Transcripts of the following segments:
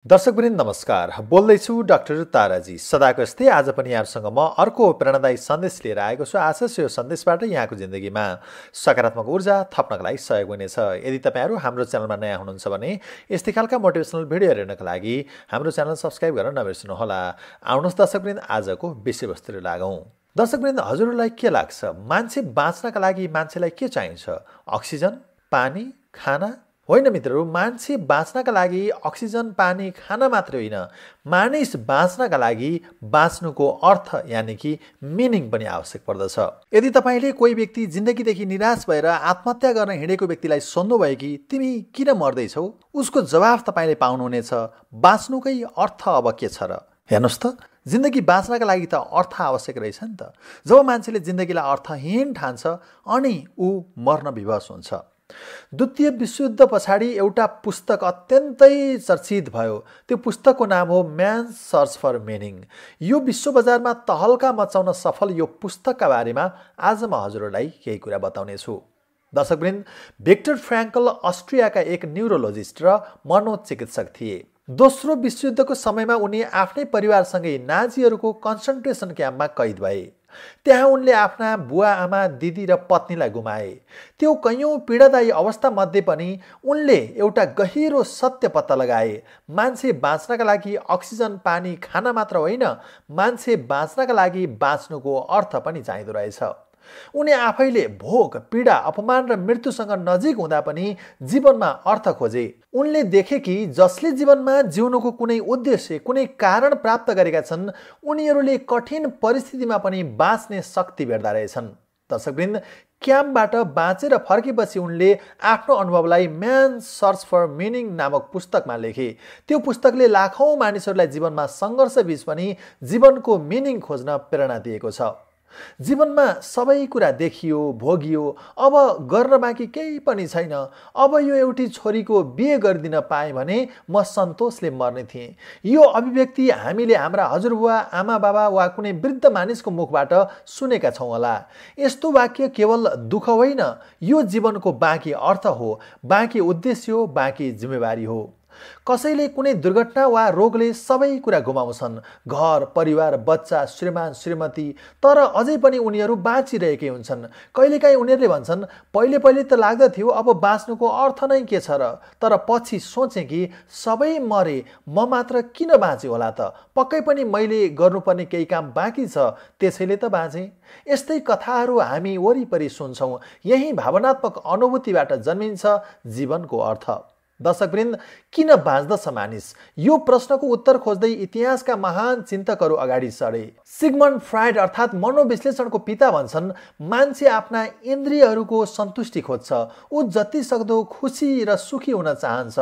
दर्शकवृन्द नमस्कार। बोल्दैछु doctor Taraji. सदाको जस्तै आज पनि यहाँसँग म अर्को प्रेरणादायी सन्देश लिएर आएको छु। आशा छ यो सन्देशबाट यहाँको जिन्दगीमा सकारात्मक ऊर्जा थप्नका लागि सहयोग हुनेछ। यदि तपाईहरू हाम्रो च्यानलमा नयाँ हुनुहुन्छ भने यस्तै खालका मोटिभेसनल भिडियोहरू हेर्नका लागि हाम्रो च्यानल सब्स्क्राइब गर्न नबिर्सनुहोला। आउनुहोस् दर्शकवृन्द आजको विषयवस्तुले लागौँ। दर्शकवृन्द हजुरलाई के लाग्छ, मान्छे बाँच्नका लागि मान्छेलाई के चाहिन्छ? अक्सिजन, पानी, खाना? होइन मित्रहरू, मान्छे बाँच्नका लागि अक्सिजन, पानी, खाना मात्र होइन, मानिस बाँच्नका लागि बाँच्नुको अर्थ यानि कि मिनिङ पनि आवश्यक पर्दछ। यदि तपाईँले कोही व्यक्ति जिन्दगीदेखि निराश भएर आत्महत्या गर्न हिँडेको व्यक्तिलाई सोध्नुभयो कि तिमी किन मर्दैछौ, उसको जवाफ तपाईँले पाउनुहुनेछ, बाँच्नुकै अर्थ अब के छ र? हेर्नुहोस् त, जिन्दगी बाँच्नका लागि त अर्थ आवश्यक रहेछ नि त। जब मान्छेले जिन्दगीलाई अर्थहीन ठान्छ अनि ऊ मर्न विवश हुन्छ। द्वितीय विश्वयुद्ध पछाडि एउटा पुस्तक अत्यन्तै चर्चित भयो। त्यो पुस्तकको नाम हो म्यान्स सर्च फर मिनिङ। यो विश्व बजारमा तहल्का मचाउन सफल यो पुस्तकका बारेमा आज म हजुरहरूलाई केही कुरा बताउने छु। दर्शकवृन्द, भिक्टर फ्र्याङ्कल अस्ट्रियाका एक न्युरोलोजिस्ट र मनोचिकित्सक थिए। दोस्रो विश्वयुद्धको समयमा उनी आफ्नै परिवारसँगै नाजीहरूको कन्सन्ट्रेसन क्याम्पमा कैद भए। त्यहाँ उनले आफ्ना बुवा आमा, दिदी र पत्नीलाई गुमाए। त्यो कैयौँ पीडादायी अवस्थामध्ये पनि उनले एउटा गहिरो सत्य पत्ता लगाए। मान्छे बाँच्नका लागि अक्सिजन, पानी, खाना मात्र होइन, मान्छे बाँच्नका लागि बाँच्नुको अर्थ पनि चाहिँदो रहेछ। उनी आफैले भोग, पीडा, अपमान र मृत्युसँग नजिक हुँदा पनि जीवनमा अर्थ खोजे। उनले देखे कि जसले जीवनमा जिउनुको कुनै उद्देश्य, कुनै कारण प्राप्त गरेका छन्, उनीहरूले कठिन परिस्थितिमा पनि बाँच्ने शक्ति भेट्दा रहेछन्। दर्शकवृन्द, क्याम्पबाट बाँचेर फर्केपछि उनले आफ्नो अनुभवलाई म्यान्स सर्च फर मिनिङ नामक पुस्तकमा लेखे। त्यो पुस्तकले लाखौँ मानिसहरूलाई जीवनमा सङ्घर्षबीच पनि जीवनको मिनिङ खोज्न प्रेरणा दिएको छ। जीवनमा सबै कुरा देखियो, भोगियो, अब गर्न बाँकी केही पनि छैन। अब यो एउटी छोरीको बिहे गरिदिन पाएँ भने म सन्तोषले मर्ने थिएँ। यो अभिव्यक्ति हामीले हाम्रा हजुरबुवा, आमा बाबा वा कुनै वृद्ध मानिसको मुखबाट सुनेका छौँ होला। यस्तो वाक्य केवल दुःख होइन, यो जीवनको बाँकी अर्थ हो, बाँकी उद्देश्य हो, बाँकी जिम्मेवारी हो। कसैले कुनै दुर्घटना वा रोगले सबै कुरा गुमाउँछन्, घर, परिवार, बच्चा, श्रीमान, श्रीमती, तर अझै पनि उनीहरू बाँचिरहेकै हुन्छन्। कहिलेकाहीँ उनीहरूले भन्छन्, पहिले त लाग्दथ्यो अब बाँच्नुको अर्थ नै के छ र, तर पछि सोचेँ कि सबै मरे, म मात्र किन बाँचे होला त? पक्कै पनि मैले गर्नुपर्ने केही काम बाँकी छ, त्यसैले त बाँचेँ। यस्तै कथाहरू हामी वरिपरि सुन्छौँ। यही भावनात्मक अनुभूतिबाट जन्मिन्छ जीवनको अर्थ। दर्शकवृन्द, किन बाँच्दछ मानिस? यो प्रश्नको उत्तर खोज्दै इतिहासका महान चिन्तकहरू अगाडि सरे। सिगमन्ड फ्राइड अर्थात् मनोविश्लेषणको पिता भन्छन्, मान्छे आफ्ना इन्द्रियहरूको सन्तुष्टि खोज्छ। ऊ जति सक्दो खुसी र सुखी हुन चाहन्छ।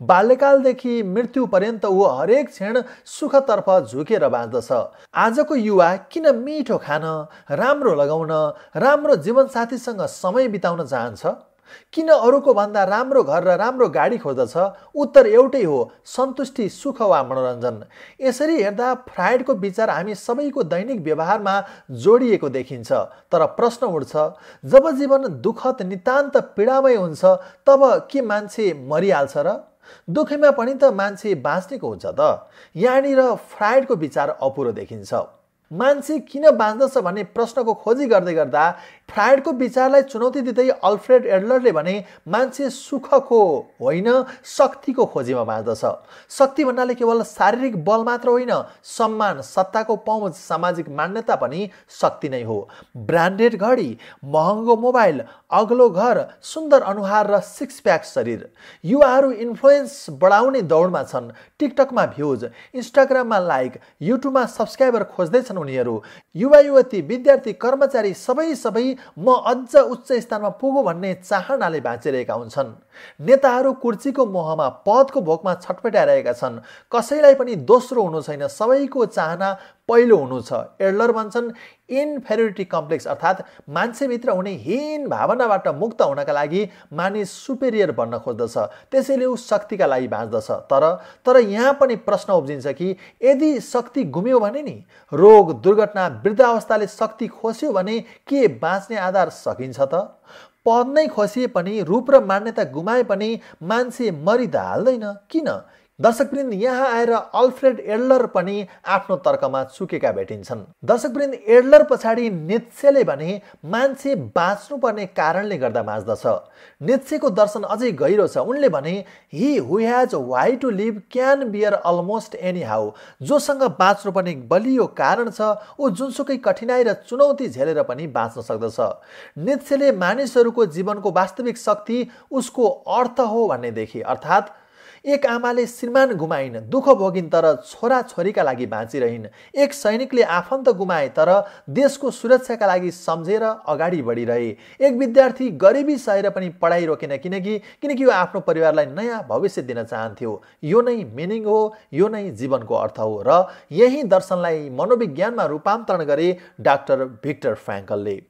बाल्यकालदेखि मृत्यु पर्यन्त ऊ हरेक क्षण सुखतर्फ झुकेर बाँच्दछ। आजको युवा किन मिठो खान, राम्रो लगाउन, राम्रो जीवनसाथीसँग समय बिताउन चाहन्छ? किन अरूको भन्दा राम्रो घर र राम्रो गाडी खोज्दछ? उत्तर एउटै हो, सन्तुष्टि, सुख वा मनोरञ्जन। यसरी हेर्दा फ्राइडको विचार हामी सबैको दैनिक व्यवहारमा जोडिएको देखिन्छ। तर प्रश्न उठ्छ, जब जीवन दुःखद, नितान्त पीडामय हुन्छ, तब के मान्छे मरिहाल्छ र? दुःखमा पनि त मान्छे बाँच्नेको हुन्छ त। यहाँनिर फ्राइडको विचार अपुरो देखिन्छ। मान्छे किन बाँच्दछ भन्ने प्रश्नको खोजी गर्दै गर्दा फ्राइडको विचारलाई चुनौती दिँदै अल्फ्रेड एडलरले भने, मान्छे सुखको होइन, शक्तिको खोजीमा बाँच्दछ। शक्ति भन्नाले केवल शारीरिक बल मात्र होइन, सम्मान, सत्ताको पहुँच, सामाजिक मान्यता पनि शक्ति नै हो। ब्रान्डेड घडी, महँगो मोबाइल, अग्लो घर, सुन्दर अनुहार र सिक्स प्याक शरीर। युवाहरू इन्फ्लुएन्स बढाउने दौडमा छन्। टिकटकमा भ्युज, इन्स्टाग्राममा लाइक, युट्युबमा सब्सक्राइबर खोज्दैछन् उनीहरू। युवा युवती, विद्यार्थी, कर्मचारी सबै म अझ उच्च स्थानमा पुगो भन्ने चाहनाले बाँचिरहेका हुन्छन्। नेताहरू कुर्सीको मोहमा, पदको भोकमा छटपटाइरहेका छन्। कसैलाई पनि दोस्रो हुनु छैन, सबैको चाहना पहिलो हुनु छ। एडलर भन्छन्, इन्फेरियोरिटी कम्प्लेक्स अर्थात् मान्छेभित्र हुने हीन भावनाबाट मुक्त हुनका लागि मानिस सुपेरियर बन्न खोज्दछ, त्यसैले ऊ शक्तिका लागि बाँच्दछ। तर यहाँ पनि प्रश्न उब्जिन्छ कि यदि शक्ति गुम्यो भने नि, रोग, दुर्घटना, वृद्धावस्थाले शक्ति खोस्यो भने के बाँच्ने आधार सकिन्छ त? पद नै खोसिए पनि, रूप र मान्यता गुमाए पनि मान्छे मरि त हाल्दैन। किन? दर्शकवृन्द, यहाँ आएर अल्फ्रेड एडलर पनि आफ्नो तर्कमा चुकेका भेटिन्छन्। दर्शकवृन्द, एडलर पछाडि नित्सेले भने मान्छे बाँच्नुपर्ने कारणले गर्दा बाँच्दछ। नित्सेको दर्शन अझै गहिरो छ। उनले भने he who has why to live can bear almost any how. जोसँग बाँच्नुपर्ने बलियो कारण छ ऊ जुनसुकै कठिनाई र चुनौती झेलेर पनि बाँच्न सक्दछ। नित्सेले मानिसहरूको जीवनको वास्तविक शक्ति उसको अर्थ हो भन्ने देखे। अर्थात् एक आमाले श्रीमान गुमाइन्, दुःख भोगिन्, तर छोरा छोरीका लागि बाँचिरहन्। एक सैनिकले आफन्त गुमाए तर देशको सुरक्षाका लागि सम्झेर अगाडि बढिरहे। एक विद्यार्थी गरिबी सहेर पनि पढाइ रोकेन किनकि यो आफ्नो परिवारलाई नयाँ भविष्य दिन चाहन्थ्यो। यो नै मिनिङ हो, यो नै जीवनको अर्थ हो। र यही दर्शनलाई मनोविज्ञानमा रूपान्तरण गरे डाक्टर भिक्टर फ्राङ्कलले।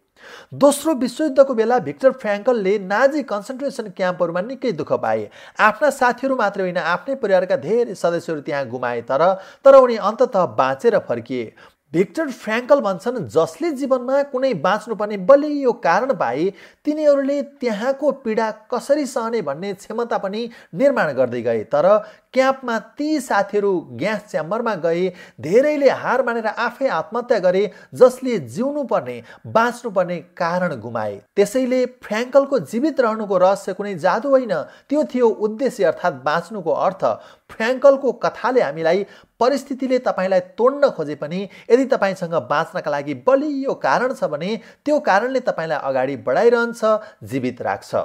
दोस्रो विश्वयुद्धको बेला भिक्टर फ्राङ्कलले नाजी कन्सन्ट्रेसन क्याम्पहरूमा निकै दुःख पाए। आफ्ना साथीहरू मात्रै होइन, आफ्नै परिवारका धेरै सदस्यहरू त्यहाँ गुमाए, तर उनी अन्ततः बाँचेर फर्किए। भिक्टर फ्राङ्कल भन्छन्, जसले जीवनमा कुनै बाँच्नुपर्ने बलियो कारण पाए तिनीहरूले त्यहाँको पीडा कसरी सहने भन्ने क्षमता पनि निर्माण गर्दै गए। तर क्याम्पमा ती साथीहरू ग्यास च्याम्बरमा गए, धेरैले हार मानेर आफै आत्महत्या गरे, जसले जिउनुपर्ने बाँच्नुपर्ने कारण गुमाए। त्यसैले फ्राङ्कलको जीवित रहनुको रहस्य कुनै जादु होइन, त्यो थियो उद्देश्य अर्थात् बाँच्नुको अर्थ। फ्राङ्कलको कथाले हामीलाई परिस्थितिले तपाईँलाई तोड्न खोजे पनि यदि तपाईँसँग बाँच्नका लागि बलियो कारण छ भने त्यो कारणले तपाईँलाई अगाडि बढाइरहन्छ, जीवित राख्छ।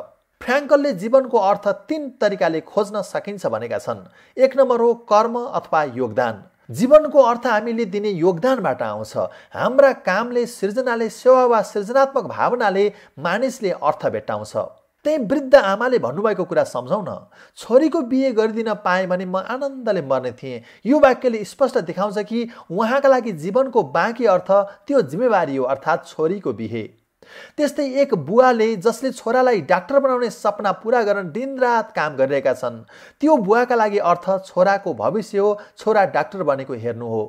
फ्राङ्कलले जीवनको अर्थ 3 तरिकाले खोज्न सकिन्छ भनेका छन्। 1 नम्बर हो कर्म अथवा योगदान। जीवनको अर्थ हामीले दिने योगदानबाट आउँछ। हाम्रा कामले, सृजनाले, सेवा वा सृजनात्मक भावनाले मानिसले अर्थ भेट्टाउँछ। त्यही वृद्ध आमाले भन्नुभएको कुरा सम्झौँ न, छोरीको बिहे गरिदिन पाएँ भने म आनन्दले मर्ने थिएँ। यो वाक्यले स्पष्ट देखाउँछ कि उहाँका लागि जीवनको बाँकी अर्थ त्यो जिम्मेवारी हो, अर्थात् छोरीको बिहे। त्यस्तै एक बुवाले जसले छोरालाई डाक्टर बनाउने सपना पूरा गर्न दिनरात काम गरिरहेका छन्, त्यो बुवाका लागि अर्थ छोराको भविष्य हो, छोरा डाक्टर बनेको हेर्नु हो।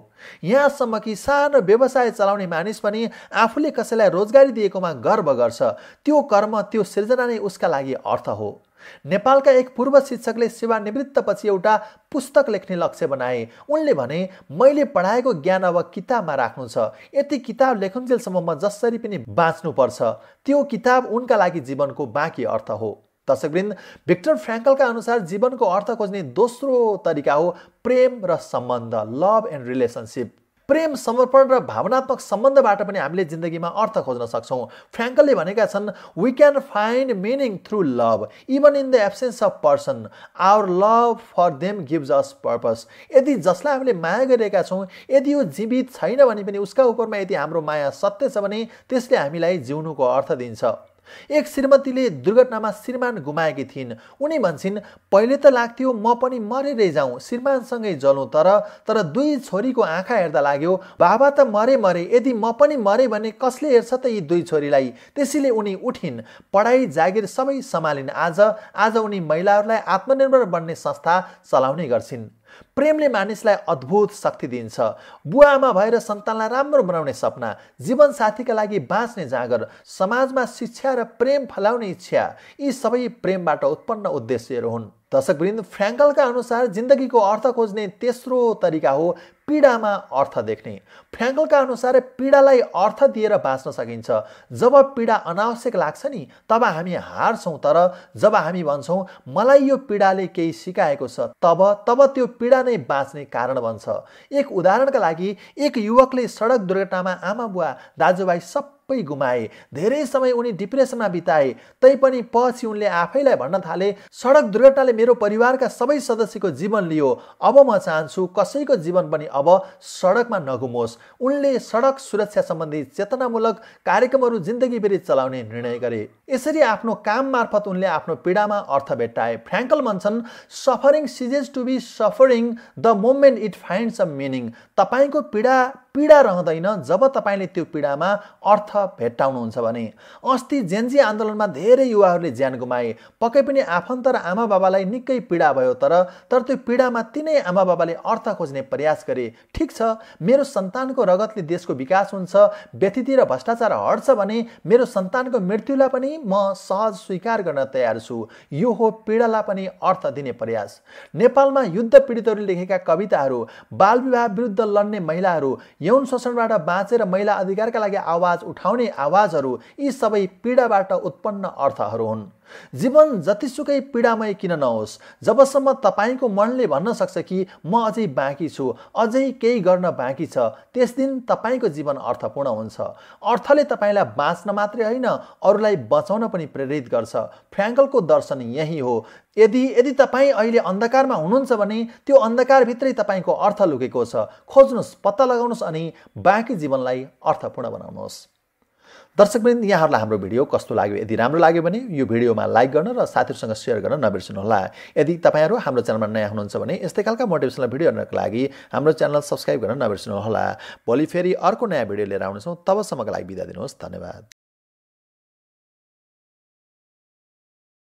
यहाँसम्म कि सानो व्यवसाय चलाउने मानिस पनि आफूले कसैलाई रोजगारी दिएकोमा गर्व गर्छ। त्यो कर्म, त्यो सृजना नै उसका लागि अर्थ हो। नेपालका एक पूर्व शिक्षकले सेवानिवृत्तपछि एउटा पुस्तक लेख्ने लक्ष्य बनाए। उनले भने, मैले पढाएको ज्ञान अब किताबमा राख्नु छ। यति किताब लेखुन्जेलसम्म म जसरी पनि बाँच्नुपर्छ। त्यो किताब उनका लागि जीवनको बाँकी अर्थ हो। दर्शकवृन्द, भिक्टर फ्राङ्कलका अनुसार जीवनको अर्थ खोज्ने दोस्रो तरिका हो प्रेम र सम्बन्ध, लभ एन्ड रिलेसनसिप। प्रेम, समर्पण र भावनात्मक सम्बन्धबाट पनि हामीले जिन्दगीमा अर्थ खोज्न सक्छौँ। फ्राङ्कलले भनेका छन्, we can find meaning through love even in the absence of person, our love for them gives us purpose. यदि जसलाई हामीले माया गरिरहेका छौँ, यदि यो जीवित छैन भने पनि उसका उपरमा यदि हाम्रो माया सत्य छ भने त्यसले हामीलाई जिउनुको अर्थ दिन्छ। एक श्रीमतीले दुर्घटनामा श्रीमान गुमाएकी थिइन्। उनी भन्छन्, पहिले त लाग्थ्यो म पनि मरेरै जाउँ, श्रीमानसँगै जलौँ, तर 2 छोरीको आँखा हेर्दा लाग्यो बाबा त मरे, यदि म पनि मरे भने कसले हेर्छ त यी 2 छोरीलाई। त्यसैले उनी उठिन्, पढाइ, जागिर सबै सम्हालिन्। आज उनी महिलाहरूलाई आत्मनिर्भर बन्ने संस्था चलाउने गर्छिन्। प्रेमले मानिसलाई अद्भुत शक्ति दिन्छ। बुवा आमा भएर सन्तानलाई राम्रो बनाउने सपना, जीवन साथीका लागि बाँच्ने जाँगर, समाजमा शिक्षा र प्रेम फैलाउने इच्छा, यी सबै प्रेमबाट उत्पन्न उद्देश्यहरू हुन्। दर्शकवृन्द, फ्राङ्कलका अनुसार जिन्दगीको अर्थ खोज्ने तेस्रो तरिका हो पीडामा अर्थ देख्ने। फ्राङ्कलका अनुसार पीडालाई अर्थ दिएर बाँच्न सकिन्छ। जब पीडा अनावश्यक लाग्छ नि, तब हामी हार्छौँ, तर जब हामी भन्छौँ मलाई यो पीडाले केही सिकाएको छ, तब त्यो पीडा नै बाँच्ने कारण बन्छ। एक उदाहरणका लागि, एक युवकले सडक दुर्घटनामा आमा बुवा दाजुभाइ सबै गुमाए। धेरै समय उनी डिप्रेसनमा बिताए। तैपनि पछि उनले आफैलाई भन्न थाले, सडक दुर्घटनाले मेरो परिवारका सबै सदस्यको जीवन लियो, अब म चाहन्छु कसैको जीवन पनि अब सडकमा नगुमोस्। उनले सडक सुरक्षा सम्बन्धी चेतनामूलक कार्यक्रमहरू जिन्दगीभरि चलाउने निर्णय गरे। यसरी आफ्नो काम मार्फत उनले आफ्नो पीडामा अर्थ भेट्टाए। फ्राङ्कल भन्छन्, suffering ceases to be suffering the moment it finds a meaning. तपाईँको पीडा रहँदैन जब तपाईँले त्यो पीडामा अर्थ भेट्टाउनुहुन्छ भने अस्ति जेनजी आन्दोलनमा धेरै युवाहरूले ज्यान गुमाए। पक्कै पनि आफन्त र आमा बाबालाई निकै पीडा भयो, तर त्यो पीडामा तिनै आमा बाबाले अर्थ खोज्ने प्रयास गरे। ठिक छ, मेरो सन्तानको रगतले देशको विकास हुन्छ, व्यथिति र भ्रष्टाचार हट्छ भने मेरो सन्तानको मृत्युलाई पनि म सहज स्वीकार गर्न तयार छु। यो हो पीडालाई पनि अर्थ दिने प्रयास। नेपालमा युद्ध पीडितहरूले लेखेका कविताहरू, बालविवाह विरुद्ध लड्ने महिलाहरू, यौन शोषणबाट बाँचेर महिला अधिकारका लागि आवाज उठाउने आवाजहरू, यी सबै पीडाबाट उत्पन्न अर्थहरू हुन्। जीवन जतिसुकै पीडामय किन नहोस्, जबसम्म तपाईँको मनले भन्न सक्छ कि म अझै बाँकी छु, अझै केही गर्न बाँकी छ, त्यस दिन तपाईँको जीवन अर्थपूर्ण हुन्छ। अर्थले तपाईँलाई बाँच्न मात्रै होइन, अरूलाई बचाउन पनि प्रेरित गर्छ। फ्र्याङ्कलको दर्शन यही हो। यदि तपाईँ अहिले अन्धकारमा हुनुहुन्छ भने त्यो अन्धकारभित्रै तपाईँको अर्थ लुकेको छ। खोज्नुहोस्, पत्ता लगाउनुहोस् अनि बाँकी जीवनलाई अर्थपूर्ण बनाउनुहोस्। दर्शकवृन्द, यहाँहरूलाई हाम्रो भिडियो कस्तो लाग्यो? यदि राम्रो लाग्यो भने यो भिडियोमा लाइक गर्न र साथीहरूसँग सेयर गर्न नबिर्सनुहोला। यदि तपाईँहरू हाम्रो च्यानलमा नयाँ हुनुहुन्छ भने यस्तै खालका मोटिभेसनल भिडियो हेर्नको लागि हाम्रो च्यानल सब्स्क्राइब गर्न नबिर्सनुहोला। भोलि फेरि अर्को नयाँ भिडियो लिएर आउनेछौँ। तबसम्मको लागि बिदा दिनुहोस्। धन्यवाद।